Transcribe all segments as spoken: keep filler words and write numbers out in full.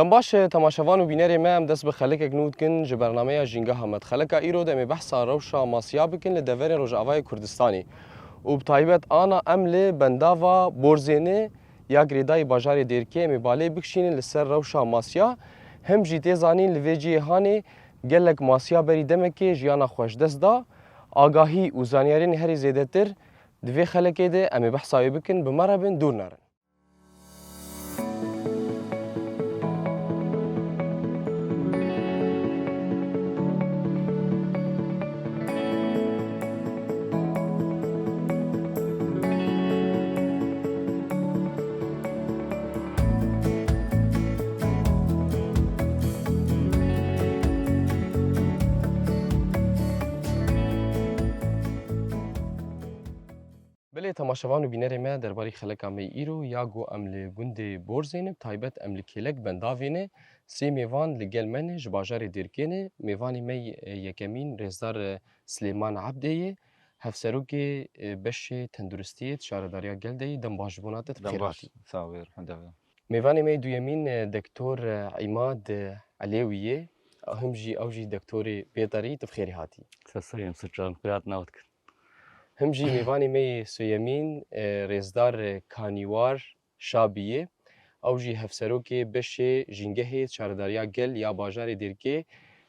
Dem baş, temaşevan û bînerê me, em dest bi xelekek nû dikin ji bernameya Jîngeha Me. Xeleka îro de em ê behsa rewşa masiya bikin li deverên Rojavayê Kurdistanê û bi taybet ana em li bendava Borzênê ya girêdayî bajarê Dêrikê em ê balê bikişînin li ser rewşa masiya. Him jî tê zanîn li vê cihê hanê gelek masiya berî demekê jiyana xwe ji dest da. Agahî û zanyariyên herî zêdetir di vê xelekê de em ê behsa wê bikin, bi me re bin, dûr nerin. Belê temaşevan û bînerê me, derbarî xeleka me îro ya ku em li gundê Borzê ne, bi taybet em li kêlek bendavê ne, sê mêvan li gel me ne, ji bajarê Dêrikê ne. Mêvanê me yê yekemîn rêzdar, e, Silêman Ebdê ye, hevserokê, e, beşê tenduristiyê di şaredariya gel de ye. Dem baş ji bona te, tu bi xêr hatî. Sağ ol, elhamdülillah. Mêvanê me yê duyemîn, e, Doktor, e, Îmad, e, Elêwî ye. Him jî, ew jî doktorê bêderî, tu bi xêrî hatî. Ser serê em, ser çavan, bi xêrhatina we dikin. Him jî mêvanê me yê sêyemîn, e, rêzdar, e, Kanîwar Şabî ye. Ew jî hevserokê beşê jîngehê şaredariya gel ya bajarê Dêrikê,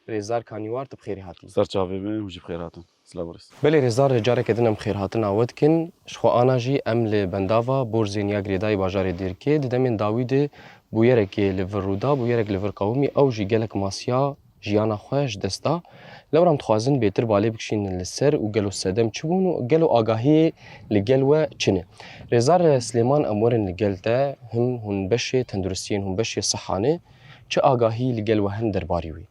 rêzdar Kanîwar, tu bi xêrî hatî. Ser çavê me, hûn jî bi xêr hatin. Silav û rêz. Belê rêzdar, careke din em xêrhatina we dikin. Ji xwe ana jî em li bendava Borzên ya girêdayî bajarê Dêrikê di demên dawî de bûyerekê li vir rû da, bûyerek li vir qewimî, ew jî gelek masiya jiyana xwe ji dest da. Lewra em dixwazin bêtir balê bikişînin li ser û gelo sedem çi bûn û gelo agahiyê li gel we çi ne. Rêzdar Silêman, em werin li gel te, him hûn beşê tenduristiyên, hûn beşê siha ne, çi agahî li gel we hene derbarî wî?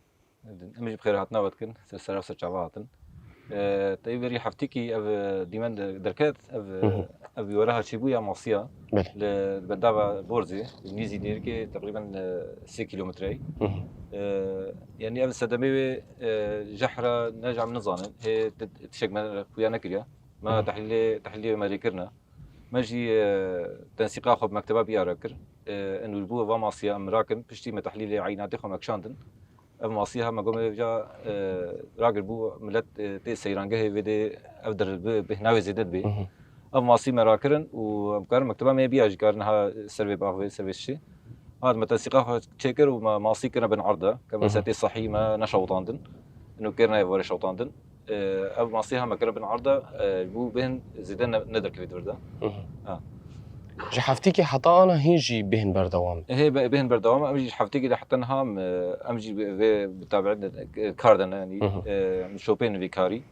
Em jî bi xêr hatina we dikin, ser sera ser çava hatin. E, tey berî heftikî ev, e, dîmen de-, derket, ev, e, Hı hı. ev were ha çêbû ya masiya Belê. li bendava Borzê, nîzî Dêrikê teqrîben, e, sê kîlometreyê. Hı hı. E, yanî ev sedemê wê, e, jehra ne jî em nizanin. Hê ti-, tiştek me xuya nekiriye. Me Hı hı. tehlîlê, tehlîlê me rê kirine. Me jî, e, tensîqa xwe bi mekteba bîya re kir. E, ên û ji bo va masiya em rakin, piştî me tehlîlê eynatê xwe me kişandin. Ev masî ha me got me vêca, e, ragir bû, milet, e, tê seyrangehê vê dê ev dir bi, bêhna wê zêde dibê. Hı hı. Ev masî me rakirin û em karin mekteba me biya jî karin ha ser vê baxvê, ser vê şişê. Hat me tensîqa xwe çêkir û me masî kirine bin erde. Ke Hı hı. mesela tê sehî me neşewitandin. Ino kêr nayê vore şewitandin. E, ev masî ha me kirine bin erde, e, bû bêhn zêde ne, nederkevê di vir de. Hı hı. Ha. Ji heftikê heta ana hîn jî bêhn berdewam? Hê be-, bêhn berdewam. Em jî ji heftikê de heta niha em, e, em jî vê, vê bi tabiet de, e, kar de ne, yanî, Hı hı. e, em şopên vê karî.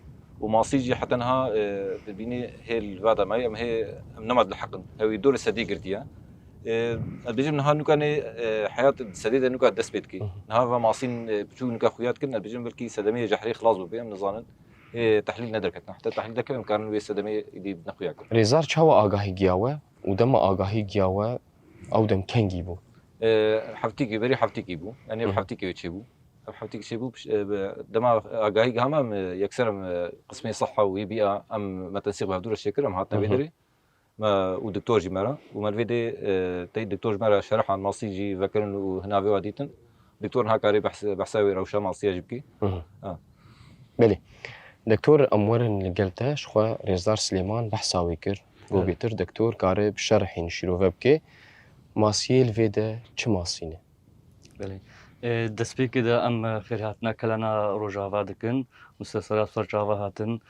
Û masî jî heta niha, e, dibînî hê li va de me, em hê, em nema diheqin. Hewî dor sedî girtiye. E, ez bêjim niha nûka nê, e, heyat sedê de nûka dest pê dike. Hı hı. Niha va masîn, e, piçûk nûka xuya dikin, ez bêjim belkî sedemê jehrê xilas bûbe, em nizanin. Ê, tehlîl nederketin. Heta tehlîl deke em karin wê sedemê îdî nexuya kirin. Rêzdar çawa agahî giya we û dema agahî giya we ew dem kengî bû? Ê, heftikî, berî heftikî bû. Yanî ev Hı hı. heftikî wê çêbû. Ev heftikî çêbû, piş-, e, be-, dema agahî giha me, em, e, yekser em, e, qismê seha û yê bîya em me tensîq bi hevdû re çêkir, em hatine Hı vê hı. derê. Me û doktor jî me re. Û me li vê dê, e, tey doktor ji me re şerhan masî jî vekirin û hina vê wa dîtin. Doktor niha karê behs-, behsa wê rewşa masiya jî bikî. Hı hı. Ha. Belê. Doktor, em werin li gel te, ji xwe Rêzdar Silêman behsa wê kir. Got Evet. bêtir doktor kare bi şerhên şîrove bike. Masiyê li vê de çi masî ne? Belê. E, destpêkê de em xêrhatina kelana Rojava dikin. Muslesera ser çava hatin.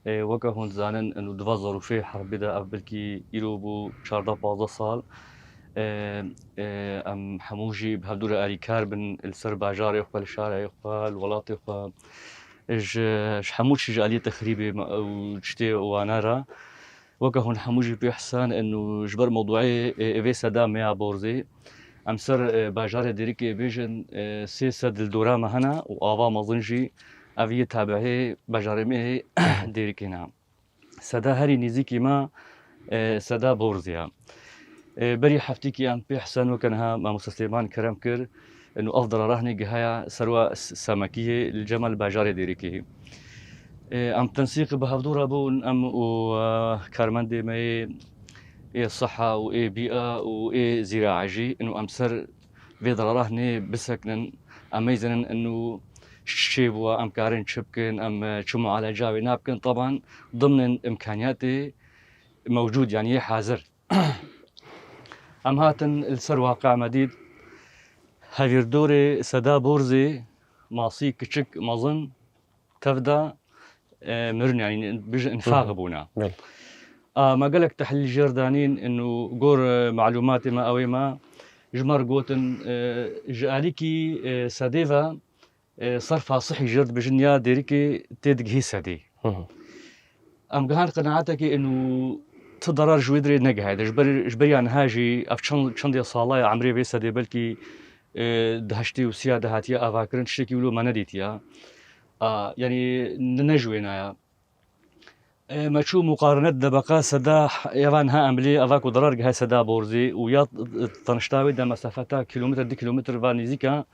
E, weke hûn dizanin, û di va zarûfê herbê de ev belkî îro bû çardeh pazdeh sal. E, e, em hemû jî bi hevdû re alîkar bin li ser bajarê xwe, li şarê xwe, li welatê xwe. Ji, ji hemû çî ji aliyê texrîbê me-, û tiştê wane re. Weke hûn hemû jî pê hesen in û ji ber mewduê, e, vê seda me ya Borzê, em ser, e, bajarê Dêrikê bêjin, e, sê sed li dora me hene û ava mezin jî ev yê tabi'ê bajarê me yê Dêrikê ne. Seda herî nêzîkî me, e, seda Borzê ye. E, berî heftikî em pê hesen weke niha mamoste Silêman kerem kir, û ev dira rehnê gihaye serwa S-, Semekiyê li cem li bajarê Dêrikê. E, em tensîq bi hevdû re bûn, em û, e, karmendê me yê, ê siha û ê bîa û ê zîrae jî, û em ser vê dirara hinê bisekinin, em meyzinin inu çê bûwa, em karin çi bikin, em, e, çi mualeca wê nabikin. Teban dimnin imkaniyatê mewcûd, yanî yê hazir. Em hatin li ser waqe me dît, hevîrdorê seda borzê, masî kiçik, mezin, tevda, e, mirin, yanî bijin infaq Hı hı. bûna. Belê. A, me gelek tehlîl jêr danîn, inu gor, e, malûmatê me, ewê me ji me re gotin, e, ji alîkî, e, sedê ve, e, serfa sihî jêr dibêjin ya dêrikê tê digihî sedê. Hı hı. Em gihan qenaetekê inu ti darar ji wê dirê negihaye de. Ji ber, ji beriya niha jî ev çend, çendê sala ye emrê vê sedê belkî, e, di heştê û sîya de hatiye avakirin, tiştekî wilo me nedîtiya. A, yanî ne, ne ji wêna ya. E, me çû muqarinet debeqa seda, eva niha em bilê eva ku darar gihe seda borzê û ya tanişta wê de mesafeta kilometre, du kilometre va nêzîka,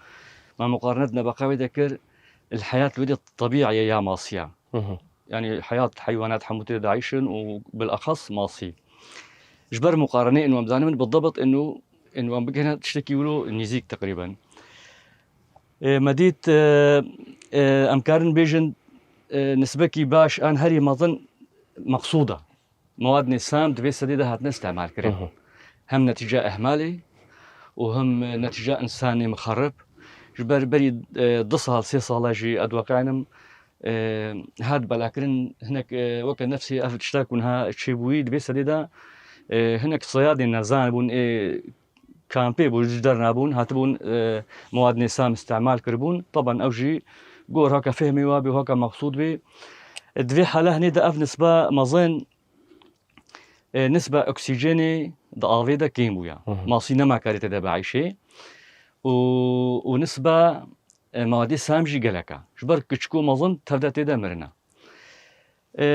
me muqarinet debeqa wê de kir, el heyat wê de tebî ye ya masiya. Hı hı. Yanî heyat, heywanat hemû tê de dayîş in û bilexas masî. Ji ber muqarenê ên wan bizanin, min bi debit ên û, ên wan bigihîne tiştekî wilo nêzîk teqrîben. E, me dît, e, e, em karin bêjin, e, nisbekî baş an herî mezin meqsûd e. Mewadinê sam di vê sedê de hatine îstemal kirin. Hı hı. Hem netîca ehmalê û hem, e, netîca însanê mixerib. Ji ber berî, e, du sal, sê sala jî ez diweqenim, e, hat belakirin hinek, e, weke nefsê ev tişta ku niha çêbûyî di vê sedê de, e, hinek seyadên nezan bûn, ê kampê bû, ji der nabûn, hatibûn, e, mewadinê sam îstemal kiribûn. Teban ew jî gor haka fehmê wa bê, haka meqsûd bê. E, di vê hala hinê de ev nisba mezin, e, nisba oksîjenê di avê de kêm bûya. Hı hı. Masî nema karê tê de bieyşê. Û, û nisba, e, mawadê sam jî gelek e. Ji ber kiçik û mezin tevde tê de mirine. E,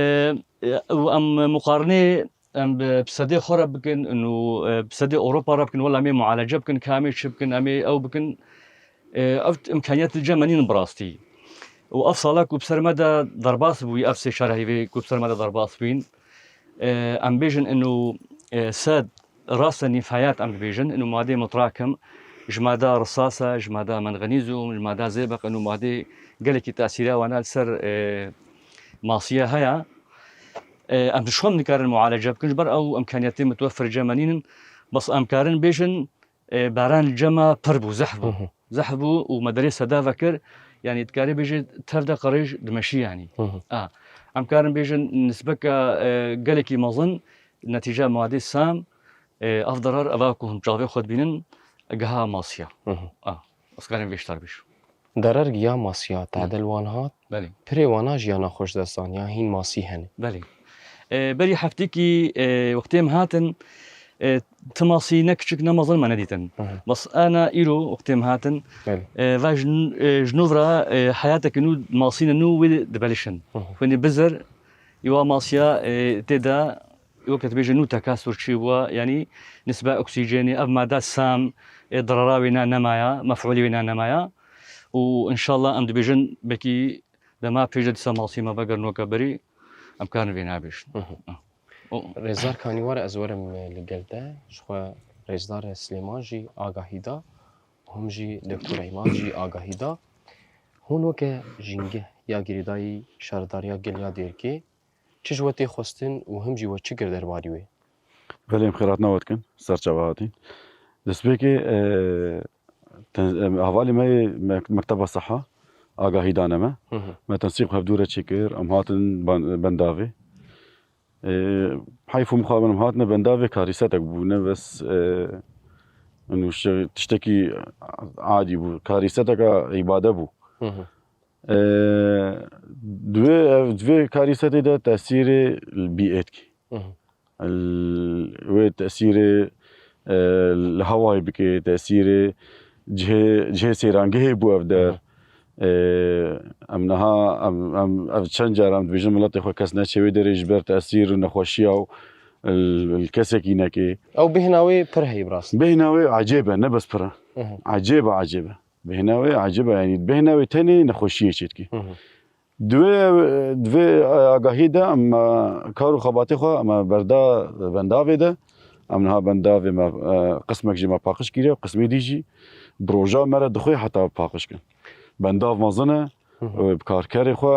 e, û em muqarinê, em bi, bi sedê xwe re bikin û, e, bi sedê Ewropa re bikin, wela em ê mualece bikin, ka em ê çi bikin, em ê ew bikin. E, ev imkaniyet li cem me nîn bi rastî. Û ev sala ku bi ser me de derbas bûyî, ev sê çar heyvê ku bi ser me de derbas bûyîn, e, em bêjin inu, e, sed rase nîfayat em dibêjin, inu madê mutrakim, ji mada risas e, ji mada menxenîzum, ji mada zêbeq, inu madê gelekî tesîra wana li ser, e, masiya heye. E, em ji xwe nikarin mualece bikin, ji ber ew imkaniyetê mitwefir cem me nînin, bes em karin bêjin, e, baran li cem me pir bû, zehf bû. Hı hı. Zehf bû û me derê seda vekir, yanî dikarî bêjî tev de qirêj dimeşî yanî. Hı hı. A, em karin bêjin nisbeke, e, gelekî mezin netîca madê sam, e, ev derar eva ku hûn çavê xwe dibînin, giha masiya. Hı hı. A, ez karin vê ji te re bêjim. Derer ya masiya tadel wan hat, Belê. Pirê wana jiyana xwe ji dest dan, ya hîn masî hene. Belê. E, berî heftekî, e, wextê em hatin, e, ti masî ne kiçik ne mezin me nedîtin. Hı hı. Bes ana îro wextê em hatin, Belê. E, va ji, e, ji nû vira, e, heyatekî nû, masîne nû wê dibelişin. Hı hı. Xwînî bizir, îwa masiya, e, tê de, weke dibêje nû tekasur çî bûwa, yanî nisba oksîjenê, ev mada sam, e, dirara wêna nemaya, mef'ulê wêna nemaya. Û înşallah em dibêjin, belkî dema pêş de dîsa masî me veger noke berî, em karin vê nabêjin. Hı hı. Ah. O Rêzdar Kanî were ez werim, e, li gel te. Ji xwe Rêzdar Silêman jî agahî da. Hûn jî Doktor Eyman jî agahî da. Hûn weke jîngeh ya girêdayî şaredariya gel ya Dêrikê, çi ji we tê xwestin û him jî we çi kir derbarî wê? Belê, em xêratina we dikin, ser çava hatîn. Destpêkê, e, ten-, em, hevalê me yê mek-, Mekteba Seha agahî dane me. Hı hı. Me tensîq hevdû re çêkir, em hatin ban-, bendavê. E, heyf û mixabin em hatine bendavê karîsetek bû, ne bes, e, û şi-, tiştekî adî bû, karîseteka îbade bû. Hı hı. E, divê ev, divê karîsetê de tesîrê li bî êtkî. Hı hı. L-, wê tesîrê, e, li hewayê bike, tesîrê cihê, cihê sêrangehê bû ev der. Hı hı. E, em niha, em, em, ev çend car em dibêjin miletê xwe kes neçe wê derê ji ber tesîr û nexweşiya û li, li kesekî neke. Ew bêhna wê pir heye bi rastî. Bêhna wê ecêb e, ne bes pir e. Hı hı. Ecêb e, ecêb e. Bêhna wê ecêb e, yanî bêhna wê tenê nexweşiyê çêdike. Hı hı. Divê, divê agahî de em, e, kar û xebatê xwe em berda bendavê de. Em niha bendavê me, e, qismek jî me paqij kiriye, qismê dî jî Bi roja me re dixwê heta paqij kin. Bendav mezin e, Hı hı. e, bi karkerê xwe,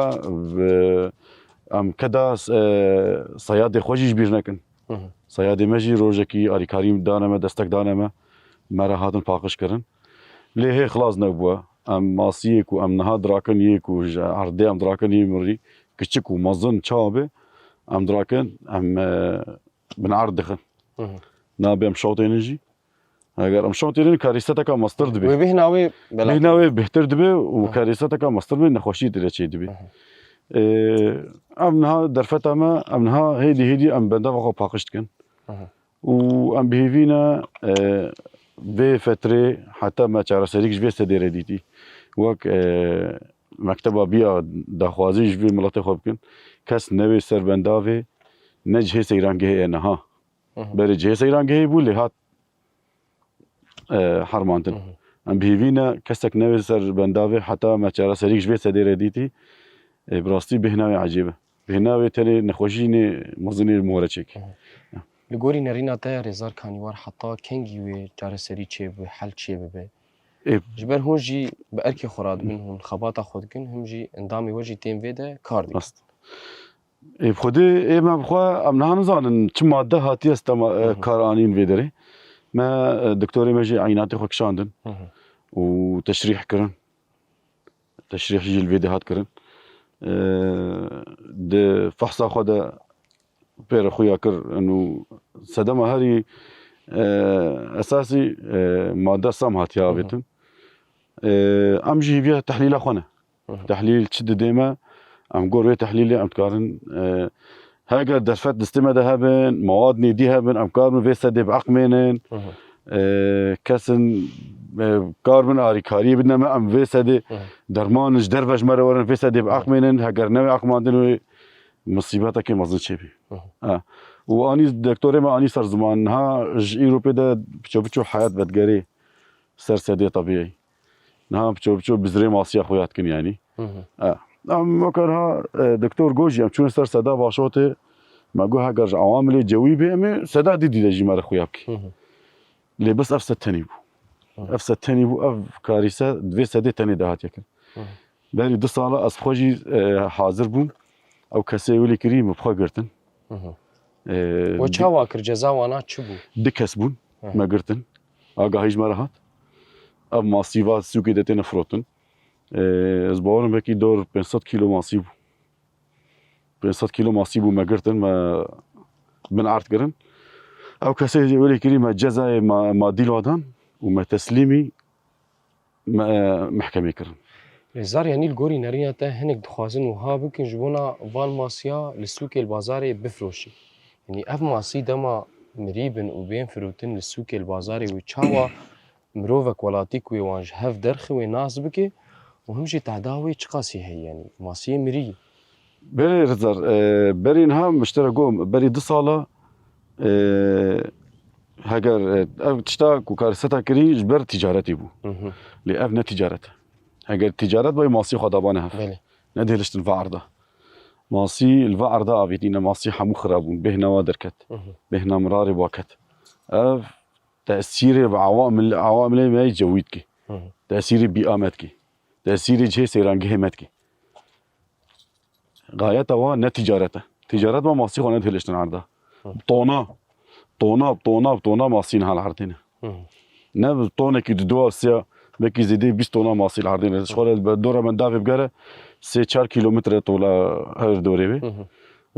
bi, em keda, e, seyadê xwe jî ji bîr nekin. Hı hı. Seyadê me jî rojekî alîkarî dane me, destek dane me, me re hatin paqij kirin. Lê hê xilas nebûye. Em masiyê ku em niha dirakin yê ku ji erdê em dirakin yê mirî, kiçik û mezin çawa be, em dirakin, em, e, bin erd dixin. Hı hı. Nabe em şotênin jî. Eger em şotênin karîseteka mestir dibe. Wê bêhna wê bela. Bêhna wê bêhtir dibe û Hı. karîseteka mestir be, nexweşî tê de çê dibe. Hı hı. Ee, em niha derfeta me, em niha hêdî hêdî em bendava xwe paqij dikin. Hı hı. Û em bi hêvî ne, e, vê fetrê heta me çareserîk ji vê sedê re dîtî. Wek, e, mekteba biya daxwazî ji vê miletê xwe bikin. Kes newê ser bendavê, ne cihê seyrangehê ye niha. Hı hı. Berê cihê seyrangehê bû lê hat, e, hermandin. Hı hı. Em bi hêvî ne kesek newê ser bendavê heta me çareserîk ji vê sedê re dîtî. E, bi rastî bêhna wê ecêb e. Bêhna wê tenê nexweşînê mezinê moreçek. Hı hı. Li gorî nerîna te Rêzar Kanîwar heta kengî wê çareserî çêbibe, hel çêbibe? Ê. Ji ber hûn jî bi erkê xwe radibin, hûn xebata xwe dikin, him jî endamê we jî tên vê de kar dikin. Rast. Ê, bi xwedê ê me bi xwe em niha nizanin çi madde hatiye stema, e, Hı hı. kar anîn vê derê. Me, e, doktorê me jî eynatê xwe kişandin Hı hı. û teşrîh kirin. Teşrîh jî li vê de hat kirin. E, di fehsa xwe de pê re xuya kir û sedema herî, e, esasî, e, madde sam hatiye Hı hı. avêtin. E, em jî hêviya tehlîla xwe ne. Hı hı. Tehlîl çi didê me, em gor wê tehlîlê em dikarin, e, heger derfet distê me de hebin, mewad nêdî hebin, em karin vê sedê biaqmênin. Hı hı. E, kesin, e, kar bin arîkariyê bidine me, em vê sedê Hı hı. derman ji derve ji me re werin, vê sedê biaqmênin, heger newê aqmandin wê musîbetekê mezin çêbî. Hı hı. Ha. Û anî doktorê me anî ser ziman, niha ji îro pê de piço piço heyat vedigerê ser sedê tebîî. Niha piço piço bizrê masiya xwe ya dikin yanî. Hı hı. E, em weke niha, e, doktor got jî em çûn ser seda vaşotê, me got heger ji awamilê cewî bê em ê seda dî dî de jî me re xuya bikî. Hı hı. Lê bes ev sed tenî bû. Hı. Ev sed tenî bû, ev karîse di vê sedê tenê de hatiye kirin. Hı hı. Berî du sala ez xwe jî, e, hazir bûm. Ew kesê welê kirî min bi xwe girtin. Hı hı. E, We di- çawa kir, ceza wana çi bû? Du kes bûn, Hı hı. me girtin. Agahî ji me re hat. Ev masî va sûkê de têne firotin. E, ez bawerim wekî dor pênc sed kîlo masî bû. Pênc sed kîlo masî bû me girtin, me bin erd kirin. Ew kesê welê kirî me cezayê ma-, madî li wa dan û me teslîmî me-, mehkemê kirin. Rêzar, yanî li gorî nerîna te hinek dixwazin wiha bikin ji bona van masiya li sûkê li bazarê bifiroşin. Yanî ev masî dema mirî bin û bên firotin li sûkê li bazarê wê çawa mirovek welatî ku wê wan ji hev derxe wê nas bike û him jî tehda wê çiqasî heye, yanî masiyê mirî. Belê Rêzar, e, berî niha min ji te re got, berî du sala, e, heger, e, ev tişta ku kariseta kirî ji ber ticaretê bû. Hı hı. Lê ev ne ticaret e. Heger ticaret bay masî xwe dabane hev. Belê. Ne dihêliştin va erda. Masî li va erda avêtîne, masî hemû xirab bûn, bêhna wa derket. Hı hı. Bêhna mirarê wa ket. Ev tesîrê bi awamil-, awamilê me yê cewî dike. Hı hı. Tesîrê bîa me dike. Tesîrê cihê seyrangehê me dike. Gayeta wa ne ticaret e. Ticaret wa masî xwe nedihêliştin erda. Hı. Tona, tona, tona, tona masî niha li erdê ne. Hı hı. Ne bi tonekî di dua siya, belkî zêdeyê bîst tona masî li erdê ne. Ji xwe re li ber dora mendavê bigere sê çar kîlometre tola her dorê wê. Hı hı.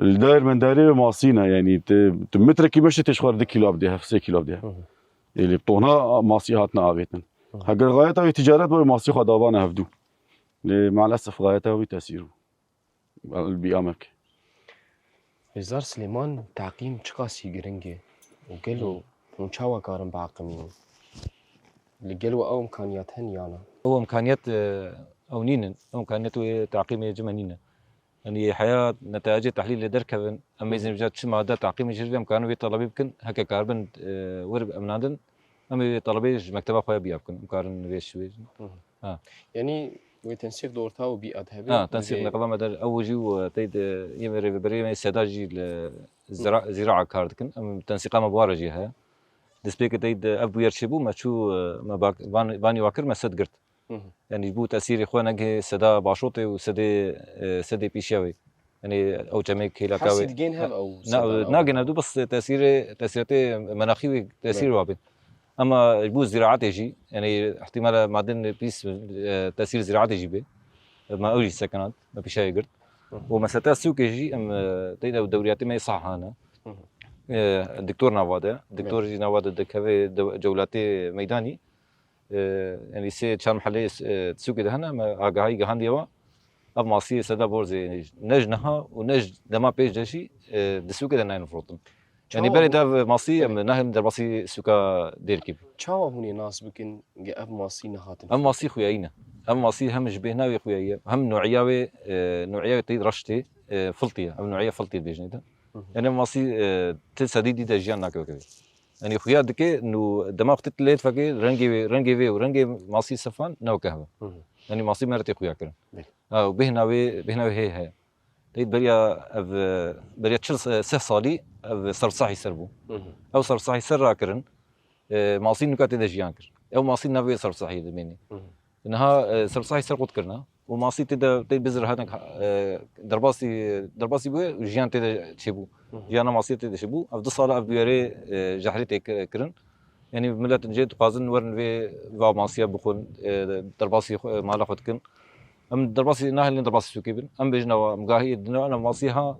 Li dayr mendarê wê masî ne, yanî tu, tu metrekî meşê tê ji xwe re du kîlo bidê hev, sê kîlo bidê hev. Hı hı. Ê, lê tona masî hatine avêtin. Hı. Heger gayeta wê ticaret be, wê masî xwe davane hevdû. Lê maalesef gayeta wî tesîr bû. Bi bîa me bike. Rêzar Silêman, teqîm çiqasî giring e û gelo Hı. hûn çawa karin biaqimînin? Li gelo ew imkaniyat hene ya na? Ew imkaniyet, e, ew nînin. Ew imkaniyet wê teqîmê ji me nîne. Yanî heya netayecê tehlîlê derkevin, em mêzin vêca çi made teqîmê jî em karin vê telebî bikin, heke karibin, e, wir bi emnandin, em ê vê telebê ji mekteba xwe ya biya bikin. Em karin vê şiwê. Hı hı. Ha. Yanî wê tensîq di orta û bîa de hebe. Ha, tensîq Vê- neqeba me der ew jî û tey de yê me rêveberê me seda jî li zira-, zîraa kar dikin. Em tensîqa me bi wa re jî heye. Destpêkê teyî de ev bûyer çêbû, me çû, e, me bak-, van-, vanî wa kir, me sed girt. Hı hı. Yanî ji bo tesîrê xwe negihê seda başotê û sedê, e, sedê pêşiya wê. Yanî ew çemê kêleka wê. Hepsî digên hev ew Na-, seda nagên hev du, bes tesîrê, tesîretê menaxî wê tesîr Evet. wa bên. Ema ji bo zîraetê jî, yanî ihtimala madin pîs, e, tesîr zîraetê jî bê. Me ew jî sekinand, me pîşayê girt. Hı hı. Û meseta sûkê jî em, e, teyde ew dewriyatê me yê sahane. Hı hı. E, doktor nava de, doktor Evet. jî nava de dikeve de-, cewlatê meydanî. E, yanî sê çar meheleyê, e, sûkê de hene, me agahî gihandiye wa. Ev masî seda borzê, yanî ne ji niha û ne ji dema pêş de jî, e, di sûkê de nayên firotin. Yanî Çawa berê hûn de ev masî, em Belê. nahêlin derbasî sûka Dêrikê bî. Çawa hûn ê nas bikin ge ev masî nehatin Ev firotin? masî xuyayî ne. Ev masî hem ji bêhna wê xuyayî ye, hem nûiya wê, e, nûiya wê teyî reş tê, e, filtî ye. Ev nûiya filtî dibêjin êdî. Hı hı. Yanî ev masî, e, ti sedî dî de jiyan nake weke wê. Yanî xuya dike nû dema xwe tu lê difekê rengê wê, rengê vê û rengê masî sifan ne weke hev e. Hı hı. Yanî masî me re tê xuya kirin. Belê. Ha, û bêhna wê, bêhna wê hê heye. Teyî beriya ev, e, beriya çil se-, seh salî ev serfisehî ser bû. Hı hı. Ew serfisehî ser rakirin, e, masî nûka tê de jiyan kir. Ew masî nav wê serfisehiyê dimênî. Hı hı. Niha, e, serfisehî ser qut kirina. Û masî tê de, tê bizir henek, e, derbasî, derbasî bûye û jiyan tê de çêbû. Hı hı. Jiyana masî tê de çêbû. Ev du sala ev bûyerê, e, jehrê tê ki-, kirin. Yanî milet jê dixwazin werin vê va masiya bixwin, e, derbasî xwe, mala xwe dikin. Em derbasî nahêlin derbasî sûkê bin. Em bêjin ew em gahî din ew masî ha,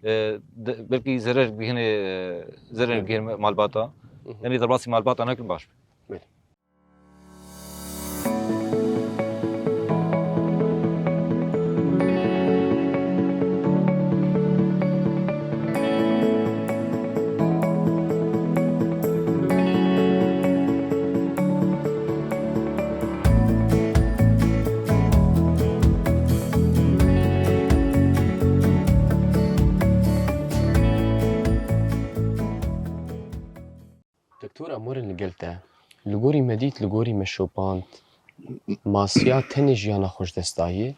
e, de, belkî zerer bihîne, e, zerer Hı. bihîne malbata. Hı hı. Yanî derbasî malbata nekin baş. Belê. Doktor, em werin li gel te. Li gorî me dît, li gorî me şopand. Masiya tenê jiyana xwe ji dest daye.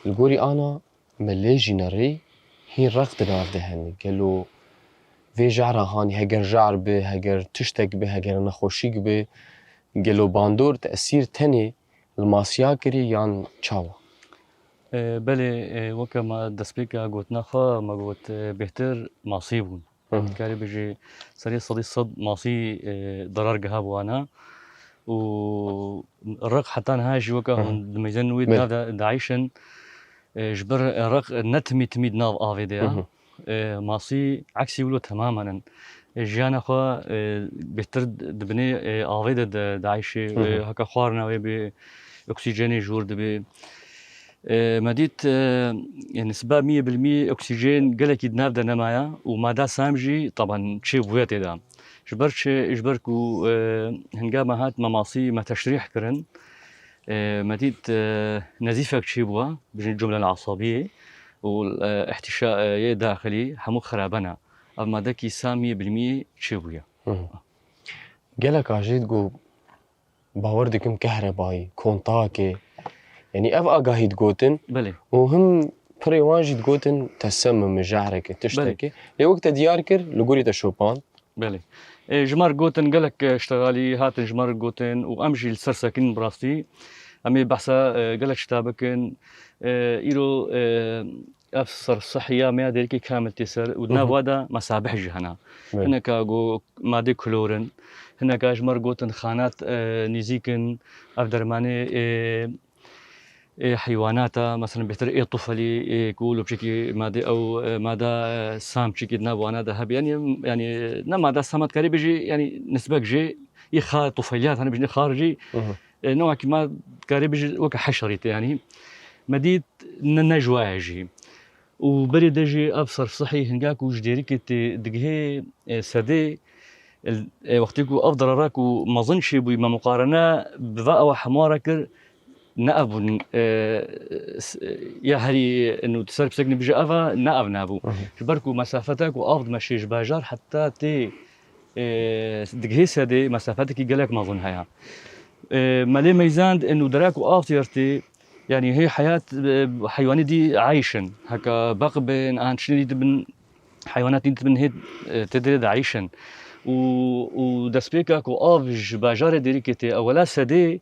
Li gorî ana me lê jî nerê, hîn req di nav de hene. Gelo vê jehra hanî, heger jehr be, heger tiştek be, heger nexweşîk be, gelo bandor tesîr tenê li masiya kirî yan çawa? E, belê, e, weke me destpêka gotina xwe me got, e, bêhtir masî bûn. Hı hı. Dikarî bijî serê sedî sed masî, e, derar giha bi wana. Û req heta niha jî weke Hı hı. hûn dimeyzin wî Belê. nav de, DAIŞ in, e, ji ber req ne timî timî di nav avê de ya. Hı hı. E, masî eksî wilo temamen in. E, jiyana xwe, e, bêhtir di binê, e, avê de, de, DAIŞê, Hı hı. e, heke xwarina wê bê, oksîjenê jor dibê. E, me dît, e, yanî siba miyê bil miyê oksîjen gelekî di nav de nemaya û mada sam jî, taban, çê bûye tê de. Ji ber çi? Ji ber ku, e, hinga me hat me masî me teşrîh kirin. E, me dît, e, nezîfek çê bûye, bijin cumlel asabiyê û, e, ihtîşa, e, yê daxilî hemû xirabena. Ev madekî sa miyê bil miyê çê bûye. Hı hı. Gelek a jî digo bawer dikim kehrebayî, kontakê. Yanî ev agahî digotin. Belê. Û him pirê wan jî digotin tesemum e, jehreke, Belê. tişteke. Lê wek te diyar kir, li gorî te şopand. Belê. E, ji me re gotin gelek, e, ştegalî hatin ji me re gotin û em jî li ser sekinîn bi rastî. Em ê behsa, e, gelek şta bikin. E, îro, e, ev sersehiya me ya Dêrikê kamil tê ser û di Hı hı. nav wa de mesabih jî hene. Belê. Hineka go madê klor in, hineka ji me re gotin xanat, e, nîzîk in, ev dermanê, e, ê heywanata, mesela bêhtir ê tufelî, ê ku lopçekî madê ew, e, mada, e, sam çikî di nav wana de hebe. Yanî, yanî ne mada sama dikarî bijî, yanî nisbek jê, î xa tufeliyat, hani bijî xar jî, Hı hı. e, ne wekî ma dikarî bijî weke heşerî tê yanî. Me dît ne, ne ji waya jî. Û berê de jî ev sersihî hinga ku ji Dêrikê tê digihê, e, sedê, e, e, wextê ku ev dirara ku mezin çêbûyî me muqarene bi va ewa hemû re kir, ne ev bûn, e, s-, ya herî nû tu ser piseknî bije ev e, ne ev nabû. Hı hı. Ji ber ku mesafeta ku av dimeşê ji bajar heta tê, e, digihê sedê mesafetekî gelek mezin heye. E, me lê meyzand, e, nû dera ku av tê rtê, yanî hê heyat, e, heywanî dî eyş in. Heke beq bin, an tiştê dî dibin, heywanat dî dibin hê, e, tê derê de eyş in. û, û destpêka ku av ji bajarê Dêrikê tê ewela sedê,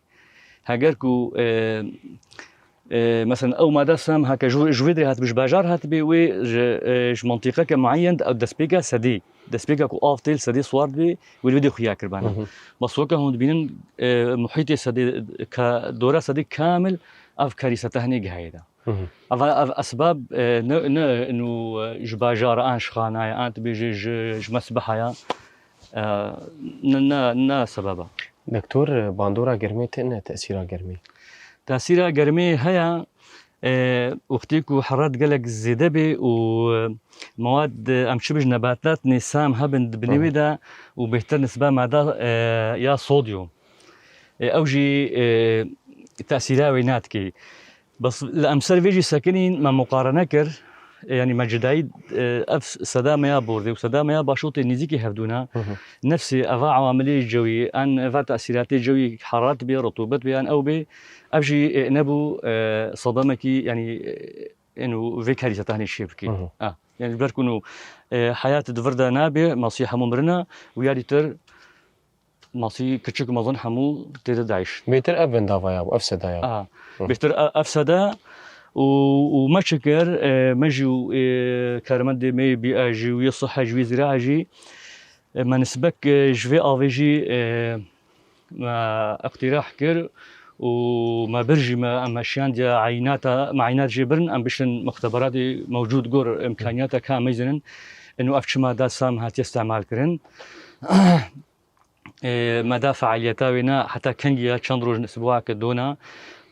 heger ku, e, e, mesela ew mada sem heke ji, ji wê derê hatibû, ji bajar hatibê, wê ji, e, ji mantîqeke mueyen ew destpêka sedê, destpêka ku av tê li sedê siwar dibê, wê li wê dê xuya kiribana. Hı hı. Bes weke hûn dibînin, e, muhîtê sedê ka, dora sedê kamil ev karîsete hinê gihayê de. Hı hı. Ev, ev esbab, e, ne, ne, inu, e, ji bajara an ji xanaya, an dibêje ji, ji mesbeha ya, e, ne, ne, ne sebeba. Doktor, bandora germê tê ne tesîra germê? Tesîra germê heye, e, wextê ku heraret gelek zêde bê û, e, mewad, e, em çi bêjin nebatat nê sam hebin di binê Hı hı. wê de û bêhtir nisba mada, e, ya sodyum. E, ew jî, e, tesîra wê nadikê. Bes li em ser vê jî sekinîn, me muqarene kir. E, yanî me cudayî, e, ev seda me ya bordê û seda me ya başûtê nêzîkî hevdûna. Hı hı. Nefsê eva ewamilê cewî, an eva tesîratê cewî, heraret bê, rutûbet bê, an ew bê, ev jî, e, nebû, e, sedemekî, yanî, e, ên û vê karî zetanê çê bikî. Hı hı. Ah, yanî ji ber ku nû, e, heyat di vir de nabe, masî hemû mirina û ya dîtir masî kiçik mezin hemû tê de dayîş. Bêtir ev bendava ya bû, ev seda ya bû. Aha. Hı. Bêtir e-, ev seda û, û me çi kir, e, me jî û, e, karmendê me yê bîa jî û yê siha jî, yê zîraa jî, e, me nisbek, e, ji vê avê jî, e, me iqtîrah kir û me bir jî me, em me şiyandiya eynata, me eynat jê birin, em bişin muxteberatê mewcûd gor imkaniyata ka em meyzinin, inu ev çima da sam hatiye istemal kirin. E, me da fealiyeta wê ne heta kengî ya çend roj nisbûa ke dona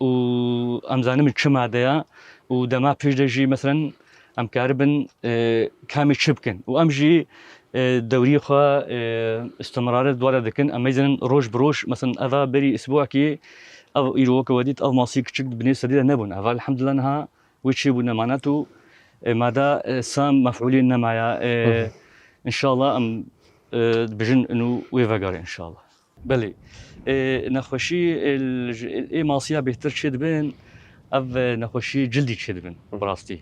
û em zanin çi made ya û dema pêş de jî, meselen, em karibin, e, kamê çi bikin û em jî, e, dewrî xwe, e, istimrare dware dikin. Em meyzinin roj bi roj, meselen, eva berî isbûakî, ev îro weke we dît, ev masî kiçik di binê sedî de nebûn. Eva, elhamdulillah, niha wê çêbûne manet û, e, mada, e, sam mef'ûlê nemaya. E, Hı hı. Înşallah em, e, dibêjin û wê vegare înşallah. Belê. E, nexweşî, e, ji, ê masiya bêhtir çêdibin, ev, e, nexweşiyê cildî çêdibin, Hı. bi rastî.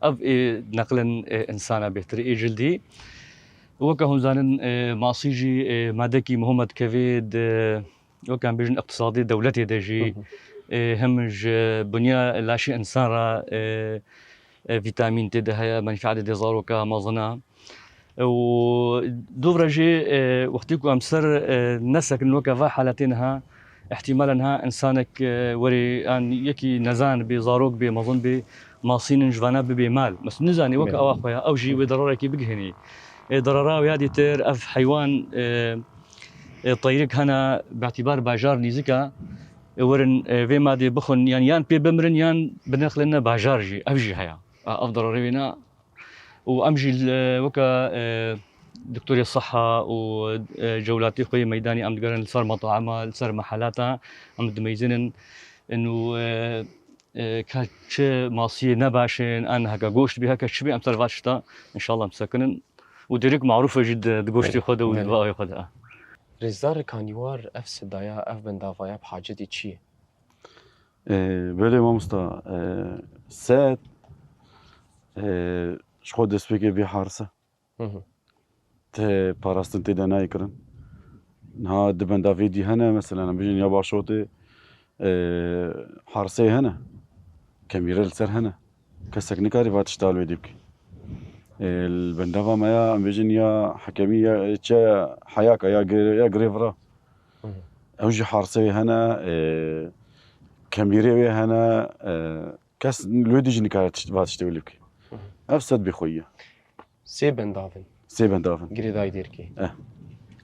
Ev ê neqlin, e, insana bêhtir ê cildî. Weke hûn zanin, e, masî jî, e, madekî muhim e dikevê di, weke em bêjin, iqtisadê dewletê de jî, Hı hı. e, hem ji bunya laşê insan re, e, e, vîtamîn tê de heye, menfeetê dê zaroka mezin e. Û dûv re jî, e, wextî ku em ser, e, nesekin weke va haletê niha, îhtîmal e niha insanek, e, werê an yekî nezan bê, zarok bê, mezin bê, masînin ji vana bibê mal. Mes nizanî weke Belê. Awa xwe ya, ew jî wê derarekî bigihînî. E, derara wê ya dîtir ev heywan, e, e, teyrik hene, bi îtîbar bajar nîzik e, e, werin, e, vê madê bixwin, yan, yan pê bimirin, yan bineqlin ne bajar jî, ev jî heye. A, ev derarê wê ne. Û em jî li, weke, e, doktorê siha û, e, cewlatê xwe yê meydanî em digerin li ser metaima, li ser mehelata, em dimeyzinin. Û, e, e, ka çi masiyê ne baş in, an heke goşt bî, heke çi bî, em ser va tişta, înşallah, em sekinin. Û dirêk marûf e jî di, di goştê Belê. Xwe de û di Belê. Vawê xwe de. Rêzdar Kanîwar, ev sedaya, ev bendavaya bi hacetî çi ye? E, belê mamosta, e, sed, e, ji xwe destpêkê bê harise. Hı hı. Te parastin tê de nayê kirin. Niha di bendavê dî hene, mesela, em bêjin ya Başotê, e, harseyê hene. Kemîre li ser hene. Kesek nikarî va tişta li wê dî bike. E, li bendava me ya, em bêjin ya Hekemî ya, çi Heyaka ya Gir-, ya Girêvira. Hı hı. Ew jî harseyê hene, e, kemîrê wê hene, e, kes li wê dî jî nikare tişt-, va tiştê wê lê bike. Hı hı. Ev sed bêxweyî ye. Sê bendav in. Sê bendav in. Girêdayî Dêrikê. Eh.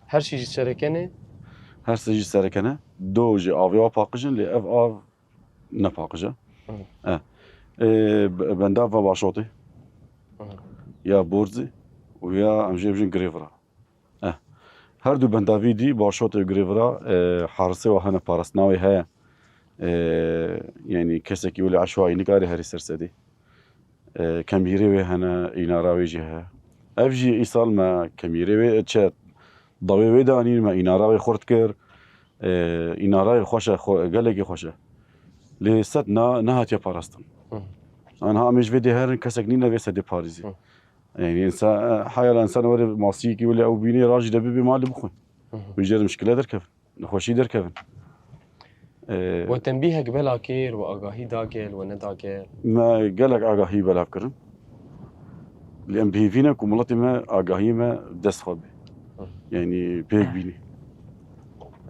Her sê jî sereke ne? Her sê jî sereke ne. Do jî avê wa paqij in, lê ev av ne paqij e. Hı. Eh. Ê, be-, bendava Başotê. Hı. Ya Borzî û ya em jê bijin Girêvira. Eh. Her du bendavî dî Başotê û Girêvira, e, harisê wa hene, parastina wê heye. E, yanî kesekî wile eşwayî nikare herî ser sedî. E, kemîrê wê hene, înara wê jî heye. Ev jî îsal me kemîrê wê, çi dawê wê de anîn, me înara wê xurt kir. E, înara wê xweş e, xwe-, gelekî xweş e. Lê sed na-, nehatiye parastin. Hı. Aniha em ê ji vê dê herin, kesek nîne vê sedê parêzî. Hı. Yani insan, heyala insan were masiyekî wele ew bînê rajî de bibê malê bixwe. Hı hı. Wî jê re mişkile derkevin. Nexweşî derkevin. Ee, We tenbîhek bela kir, we agahî dagel, we nedagel? Me gelek agahî belav kirin. Lê em bi hêvî ne ku miletê me agahiyê me dest xwe bê. Hı. Yani pêk bînî.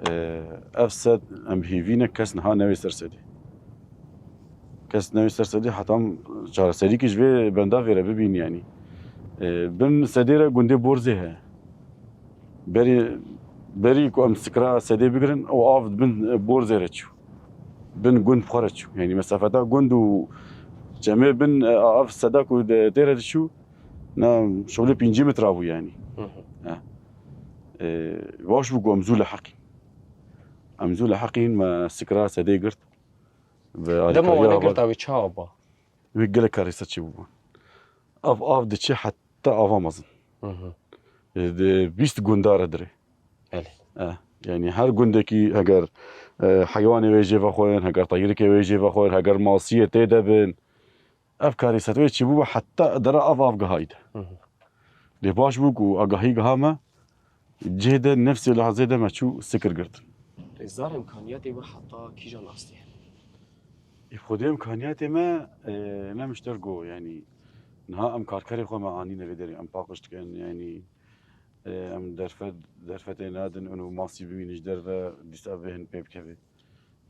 Ee, ev sed em bi hêvî ne kes niha newê ser sedê. Kes newê ser sedê heta em çareserîkî ji vê bendavê re bibîn yani. Ee, bin sedê re gundê Borzê heye. Berî, berî ku em sikira sedê bigirin, ew av bin, e, Borzê re çû. Bin gund xwe re çû. Yani mesafeta gund û çemê bin, e, av seda ku de, tê re diçû, na şolê pêncî metra bû yani. Hı hı. He. E, baş bû ku em zû leheqîn. Em zû leheqîn, me sikira sedê girt. Dema wan girta wî çawa ba? Wî gelek karêsa çêbû. Ev av diçe heta ava mezin. Hı hı. E, di bîst gunda re dirê. Belê. E, yani her gundekî heger, e, heywanê wê jê vexwên, heger teyrikê wê jê vexwên, heger masiyê tê de bin. Ev karêsa wê çêbû heta dera ev av gihayî de. Hı hı. Lê baş bû ku agahî giha me, cihê de nefsê lehazê de me çû sikir girtin. Rêzdar, imkaniyatê we heta kîjan astê hene? Ê, xwedê imkaniyatê me, e, ne mişter go, yani niha em karkerê xwe me anîne vê derê, em paqij dikin, yani, e, em derfet, derfetê nadin, û masî bimînin ji derve, dîsa vê hin pê bikeve.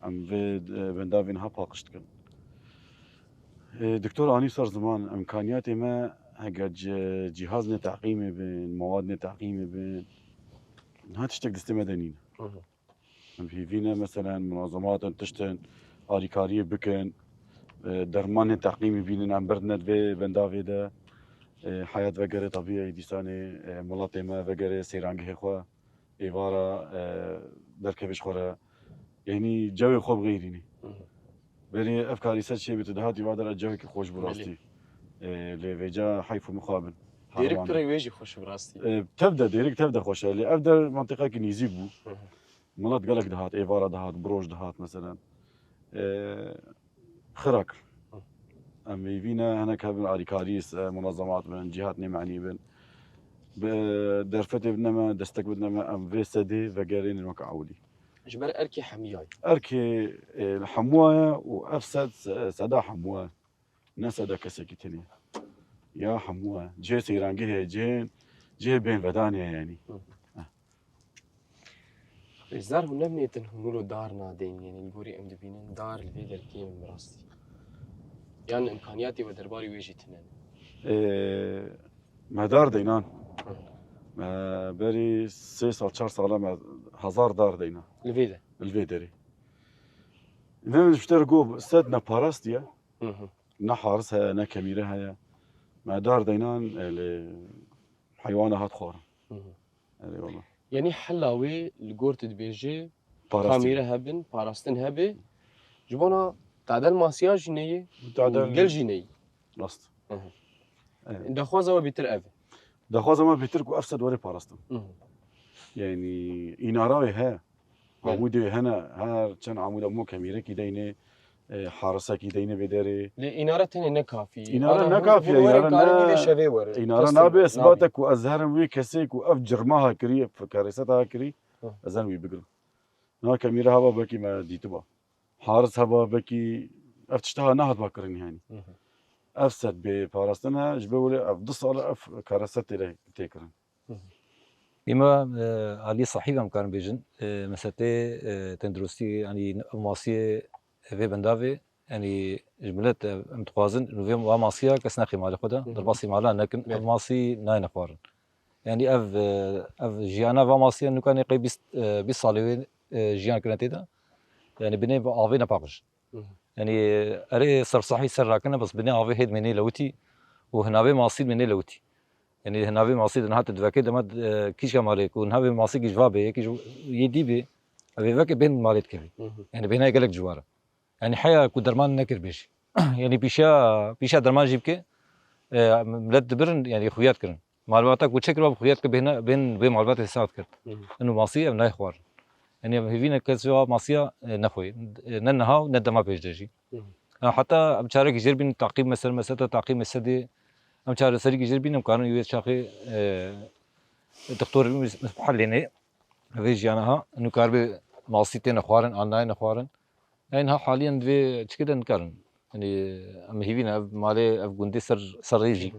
Em vê, e, bendavê niha paqij dikin. E, Doktor anî ser ziman, imkaniyatê me, heger ci-, cîhaz ne teqîmê bin, mewad ne teqîmê bin, niha tiştek destê me de nîne. Hı hı. Em hêvî ne, meselen, munazemat in, tişt in, alîkariyê bikin, e, derman ne teqîmê bînin, em berdine di vê bendavê de, e, heyat vegere tebî, dîsanê, e, miletê me vegere seyrangehê xwe. Êvara, e, derkevê ji xwe re, yanî cewê xwe bixêrînî. Hı hı. Berê ev karîse çêbî, tu dihatî va dera cewekî xweş bû rastî. Belê. E, lê vêca heyf û mixabin. Dêrik pirê wê jî xweş bû rastî. E, tev de, dêrik tev de xweş e. Lê ev der mentiqekî nîzîk bû. Hı hı. Milet gelek dihat, êvara dihat, biroj dihat, meselen. E, xira kir. Em hêvî ne hinek hebin alîkarî, e, munazemat bin, cîhat nêmenî bin. Bi derfetê bidine me, destek bidine me, em vê sedê vegerînin weke ewilî. Ji ber erkê hemiya ye. Erkê, e, li hemûya ye û ev sed, se-, seda hemûya ye. Ne seda kesekî tenê. Ya hemûya ye. Cihê seyrangehê ye, cihê, cihê bên vedanê ye yanî. Hı. Heh. Rêzdar, hûn nemnêtin hûn wilo dar nadên, yanî li gorî em dibînin dar li vê derkê min bi rastî. Yan imkaniyatê we derbarî wê jî tune ne? Ee, me dar deynan. Hı. Me berî sê sal, çar sala me hezar dar deyna. Li vê de? Li vê derê. Ne ji te re got, sed ne parastiye. Hı hı. Ne haris heye, ne kemîre heye. Me dar deynan, e, lê heywana hat xwarin. Hı hı. Erê wala. Yanî hela wê li gor tu dibêjî, parastin, kamîre hebin, parastin hebe. Ji bona tadel masiya jî neyê, tadel gel jî neyê. Rast. Hı hı. Evet. Daxwaza we bêtir ev e. Daxwaza me bêtir ku ev sed were parastin. Hı hı. Yanî înara wê heye. Belê. Amûdê hene, her çend amûd hemû kemîrekî deynê, e, harisekî deynê vê derê. Lê înare tenê ne kafî. Înare ne kafî ye, hûn were înare karin ne, vê şevê were. Înare nabe, isbate ku ez herim wê kesê ku ev cirma ha kirî, ev karêseta ha kirî, hı, ez herim wî bigirim. Na kemîre hava belkî me dîtiba. Haris hava belkî ev tişta ha nehatba kirin yanî. Hı hı. Ev sed bê parastin e, ji ber were ev du sal e ev karêse tê, tê kirin. Îma, e, alî sahî em karin bêjin, e, meselê, e, tenduristî, yanî ev masiyê vê bendavê, yanî ji milet, e, em dixwazin, li vê va masiya kes nexê malê xwe de, hı hı, derbasî mala nekin, belê, ev masî nayne xwarin. Yanî ev, e, ev jiyana va masiya nukanê qey bîst, e, bîst salê wê, e, jiyan kirine tê de. Yanî binê avê nepaqij. Hı hı. Yanî erê sersahî ser rakine, bes binê avê hê dimênê lewitî û hinavê masî dimênê lewitî. Yanî hinavê masî di niha tu divekê dema, e, kîşka malê ku hinavê masî kî ji va bê, yekî ji yê dî bê, ev ê veke bên malê dikevî. Hı hı. Yanî bêhna gelek ciwar e. Yanî heya ku derman nekir bêjî. Yanî pîşa, pîşa derman jî bike, e, milet dibirin, yanî xuya dikirin. Malbata ku çekir wa bi xuya dike bêhna, bên, bê malbatê hesab dikirin. Hı hı. Ino masî ev nayê xwarin. Yanî em hêvî ne kes wa masiya, e, nexwê. E, ne niha û ne dema pêş de jî. Hı hı. Ya heta em çarekî jêr bîn taqîb meser, meser te taqîb meser dê. Em çareserî jê bînin, em karin wê çaxê, e, doktor helêne vê jiyana ha, nû kar bi masî têne xwarin, an nayêne xwarin. Eyn ha haliyen divê çike de nikarin. Yanî em hîvî ne, ev malê, ev gundê ser, ser rê jî.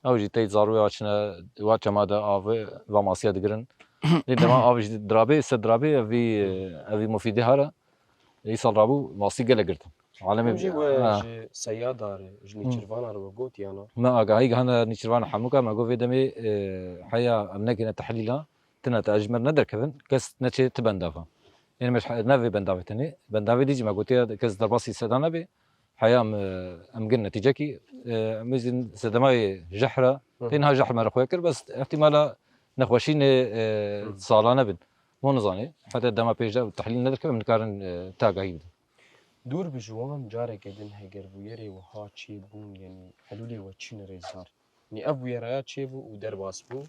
Ew jî tey zarûya çine, wa çema de avê, va masiya digirin. Lê dema av jî dirabê, ser dirabê, ev vî, ev vî mufîdê hare. Îsal rabû, masî gelek girtin. Alemê Em jî we ha. ji seyadarê, ji Hı. nêçîrvana re we got yana? Me agahî gihane nêçîrvana hemûka, me got vê demê, e, heya em nekine tehlîla, tine te ji me re nederkevin, kes neçê ti bendava. Ên me ji he-, ne vê bendavê tenê, bendavê dî jî me gotiye kes derbasî seda nebe. Heya em, e, em gin netîcekî, e, em ê zî sedemayê jehr e, Hı hı. tênha jehr me re xwe kir, bes ihtimala nexweşînê, e, Hı. salane bin. Mo nizanê, heta dema pêş de tehlîl nedirkeve, em nikarin, e, te agahî bidin. Dûr bi ji wan careke din heger bûyerê wiha çêbûn, yanî helûlê we çi ne rêzdar? Yanî ev bûyeraya çêbû û derbas bû,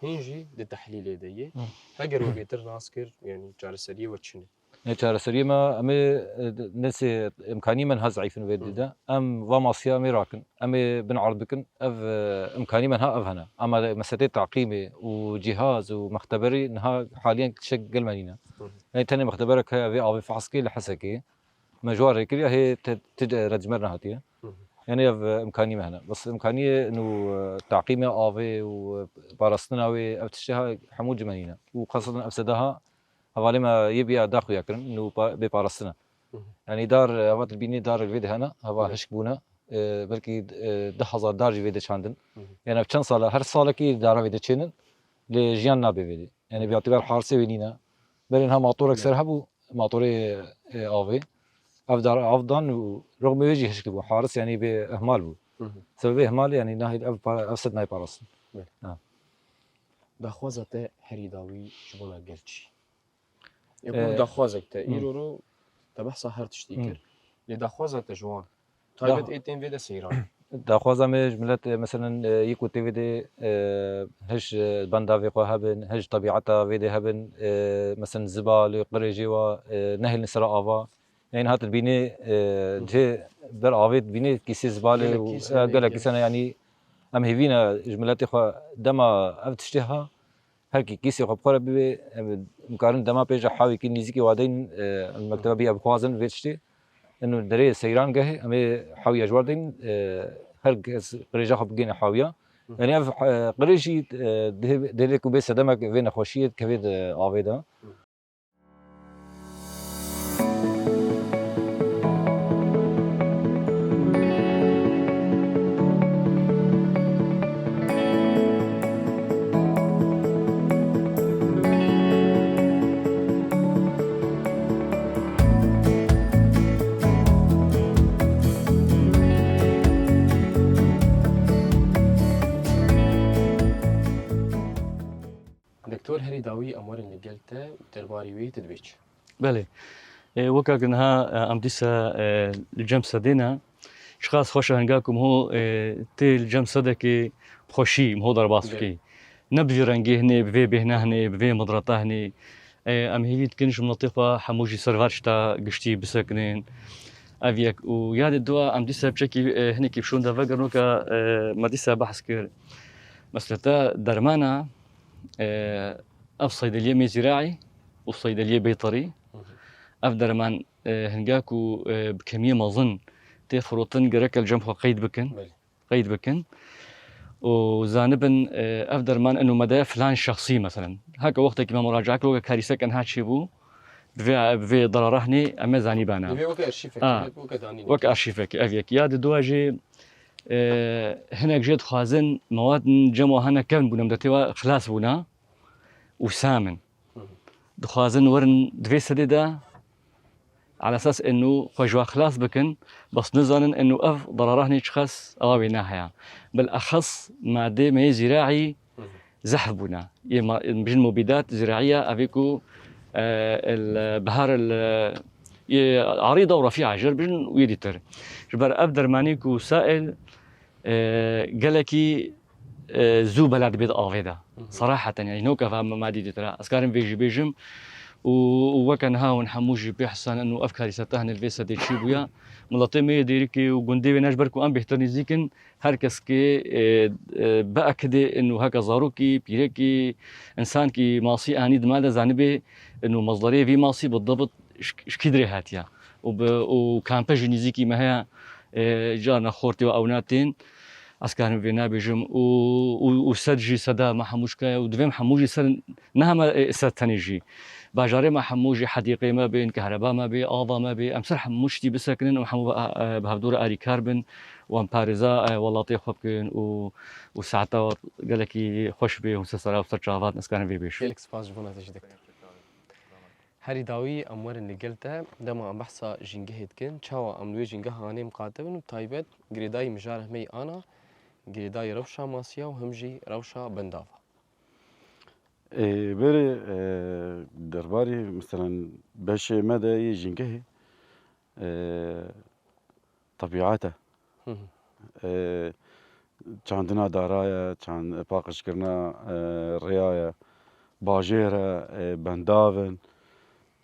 hîn jî di tehlîlê de yê. Hı. Heger we bêtir nas kir, yanî çareseriyê we çi ne? Ne çareseriyê me, em ê, e, nesê imkanî me niha zeîf in vê Hı. dî de. Em va masiya em ê rakin. Em ê bin erd bikin. Ev, e, imkanî me niha ev hene. Ama meselê taqîmê û cîhaz û mexteberî niha haliyen tiştek gel me nîne. Hı hı. Yanî tenê mexteberek heye vê avê fehs kê li Hesekê. Me ji wan rê kiriye, hê te, ti de red ji me re nehatiye. Hı hı. Yanî ev, e, imkanî me hene. Bes imkaniyê nû, e, taqîmê avê û, e, parastina wê, ev tiştê ha hemû ji me nîne. Û xaseten ev seda ha hevalê me yê biya daxuya kirin, nû pa-, bê parastina. Hı hı. Yanî dar, e, heva tu dibînî dar li vê de hene, heva Evet. hişk bûne. E, belkî, e, deh hezar dar jî vê de çandin. Hı hı. Yanî ev çend sal e, her salekî dara vê de çênin, lê jiyan nabe vê de. Yanî bi itibar harisê wê nîne. Belê niha matorek Evet. ser hebû, matorê, e, avê. Ev dar av dan û rexmê wê jî hişk bû. Haris yanî bê ihmal bû. Hı hı. Sebebê ihmalê yanî nahêl ev para, ev sed nayê parastin. Evet. Ha. Daxwaza te herî dawî ji bona gel çi? Ê, ku Ee, daxwazek te, hı. îro ro te behsa her tiştî Hı. kir. Lê daxwaza te ji wan, taybet Dax- ê tên vê de seyran. Daxwaza me ji milet, e, meselen, e, yê ku tê vê de, e, hij, e, benda vê xwe hebin, hij tebîeta vê de hebin, e, meselen ziba li qirêjê wa, e, nehêlin sera ava. Yanî hat dibînê, e, Hı. cihê ber avê dibînê kîsê zibalê Gelek û, kîse e, hene gelek ki. kîse ne, yanî em hêvî ne ji miletê xwe dema ev tiştê ha, her kî kîsê xwe bi xwe re bibê, em, em karin dema pêş de hawîkî nîzîkî wadeyîn, e, em mekteba bî ev bixwazin vê tiştê. Eno derê seyran gehê, em ê hawiya ji war deyn, e, her kes qirêja xwe bigihîne hawiya. Hı. Yanî ev, e, qirêj jî, e, dê, dê lê ku bê sedemek vê nexweşiyê dikevê di avê de. Hı. Doktor, herî dawî em werin li gel te û derbarê wê tu dibê çi? Belê. E, weka ku niha, e, em dîsa, e, li cem sedê ne. Çiqas xweş e hinga ku miho, e, tê li cem sedekê bi xweşî miho derbas Belê. bikî. Ne bi vî rengê hinê, bi vê bêhna hinê, bi vê midreta hinê. E, em hêvî dikin ji miletê xwe hemû jî ser va tişta giştî bisekinin. Ev yek. Û ya dê dua em dîsa piçekî, e, hinekî bi şûnde vegerin weka, e, me dîsa behs kir. Mesela te dermana, e, Ev seydeliyê mêzîraî û seydeliyê beytarî. Hı hı. Ev derman, e, hinga ku, e, bi kemiyê mezin tê firotin, gerek li cem xwe qeyd bikin. Belê. Qeyd bikin. Û zanibin, e, ev derman eno me de filan şexsî, meselen. Heke wextekî me muracaat kir, weke karîsek enha çêbû, bi vê, bi vê derara hinê em ê zanîbana. Divê weke arşîvekê, Ha. weke danînekê. Weke arşîvekê, ev yek. Ya di dua jî, e, hinek jê dixwazin mewad cem wa hene kevn bûne, em de tê wa xilas bûna. û sam in. Hı hı. Dixwazin werin di vê sedê de, ala esas eno xwe ji wa xilas bikin, bes nizanin eno ev derara hinê çiqas ewa wê ne heye. Bilexes madê me yê zîraî Hı hı. zehf bûne. Yê ma-, bijin mubîdat zîraiya, evê ku, e, el bihar el, yê arîda û refîa jir bijin û yê dîtir. Ji ber ev dermanî ku sail, e, gelekî, e, zû bela dibe di avê de. Hı hı. Seraheten, yani, no keva me, me dî dîtira. Ez karim vê jî bêjim. û, û weke niha hûn hemû jî pê hisa nin û ev karîseta hene li vê sedê çî bûya. Miletê me yê Dêrikê û gundê wê ne ji ber ku em bêhtir nîzîk in, her kes kê, e, e, biekidê in û heke zarokî, pîrekî, însankî masî anî di mal de zanibê in û mezlerê vî masî bi dibit ji, ji kî dirê hatiye û bi, û kampe jî nîzîkî me heye, e, carna xortê û ewna tên. Ez karim vê nabêjim û, û, û sed jî seda me hemû ji kaya û divê em hemû jî ser, ne hema, e, sed tenê jî. Bajarê me hemû jî hedîqê me bên, kehreba me bê, ava me bê, em ser hemû tiştî bisekinin û hemû, e, e, bi hevdû re alîkar bin û em parêza, e, welatê xwe bikin û, û saeta gelekî xweş bê, hûn ser sera û ser çavan, ez karim vê bêjim. Gelek spas ji bona te jî, doktor. Herî dawî em werin li gel te, dema em behsa jîngehê dikin, çawa em li wê jîngeha anê miqate bin û bi taybet girêdayî mijarê hemeyî ana, girêdayî rewşa masiya û him jî rewşa bendava. Ê, berê, e, derbarê, meselen, beşê me de yê jîngehê, e, tebîet e. Hı hı. E, çandina dara ye, çand-, paqijkirina, e, rêya ye, bajêr e, e, bendav in.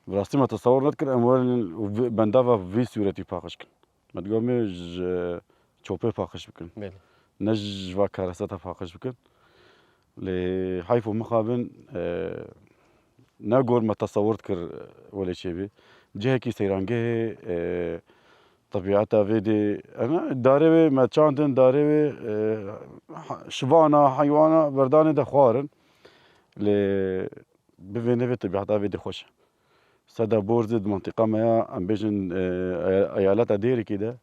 Bi rastî me tesewir nedikir em werin û vê, bendava bi vî sûretî paqij kin. Me digot em ê ji çopê paqij bikin. Belê. Ne ji va kareseta paqij bikin. Lê heyf û mixabin, e, ne gor me tesewir dikir, e, welê çêbî. Cihekî seyrangehê, e, tebîeta vê dê, ena, darê wê me çandin, darê wê, e, ha-, şivana, heywana berdanê de xwarin. Lê bi vê nevê tebîeta vê dê xweş e. Seda Borzê di mintîqa me ya, em bêjin, e, e-, eyaleta Dêrikê de,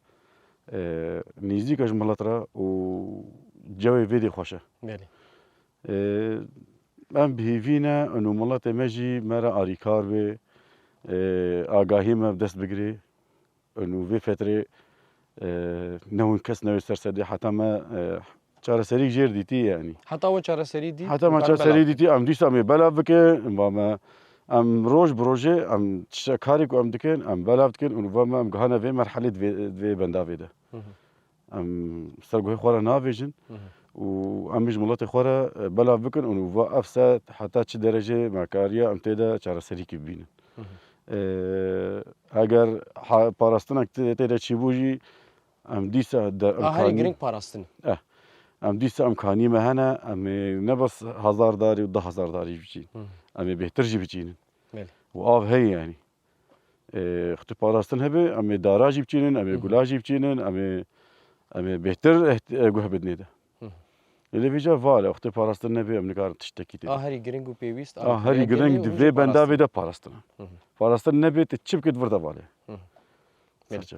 e, nîzîk e ji milet re û cewê vê dê xweş e. Belê. E, em bi hêvî ne, û miletê me jî me re alîkar bê, e, agahî me bi dest bigirê. Û vê fetrê, e, ne hûn kes newê ser sedê heta me, e, çareserî jêr dîtî yanî. Heta we çareserî dît, Heta me çareserî dîtî, em dîsa em ê belav bikin, em va me, em roj bi rojê, em tişta karê ku em dikin, em belav dikin û va me em gihane vê merhelê di vê, di vê bendavê de. Hı hı. Em ser guhê xwe re navêjin Hı hı. û em jî miletê xwe re, e, belav bikin û va ev sed heta çi derecê me kariya em tê de çareserîkî bibînin. Hı hı. E, eger ha-, parastinek tê, tê de çîbû jî, em dîsa de, A, herî imkanî-, girîng parastin. Eh, em dîsa imkanî me hene, em ê ne bes hezar darî û du hezar darî jî biçîn. Hı. Em ê bêhtir jî biçînin. Belê. Û av heye yanî. E, xwetî parastin hebe, em ê dara jî biçînin, em ê Hı hı. gula jî biçînin, em ê, em ê bêhtir eht-, e, guh bidinê de. Hı hı. Lê vêca val e, wextê parastin nebe, em nikarin tiştekî tê. A herî giring û pêwîst, A herî giring di vê bendavê de parastin e. Hı hı. Parastin nebe, tu çi bikî di vir de val e. Hı hı. Belê. Serçe.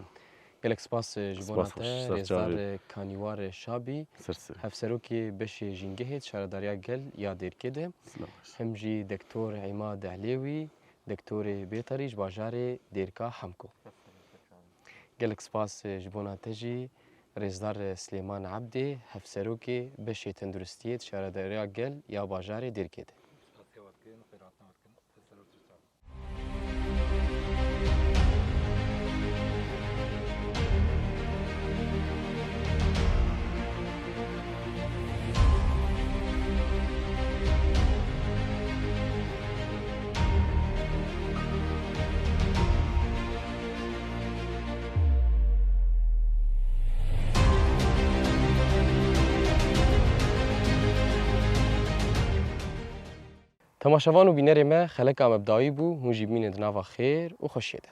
Gelek spas, e, ji bona Spas te, xweş, serçe rêzdar, bê. e, Kanîwar, e, Şabî, Serse. hevserokê beşê jîngehê di Şaredariya Gel ya Dêrikê de. Silav xweş. Him jî Doktor Îmad Ehlêwî, Doktorê Bêterî ji bajarê Dêrika Hemko. Gelek spas ji bona te jî, rêzdar Silêman Ebdê, hevserokê beşê tenduristiyê di Şaredariya Gel ya bajarê Dêrikê de. Temaşevan û bînerê me, xeleka me bi dawî bû, hûn jî bimînin di nava xêr û xweşiyê de.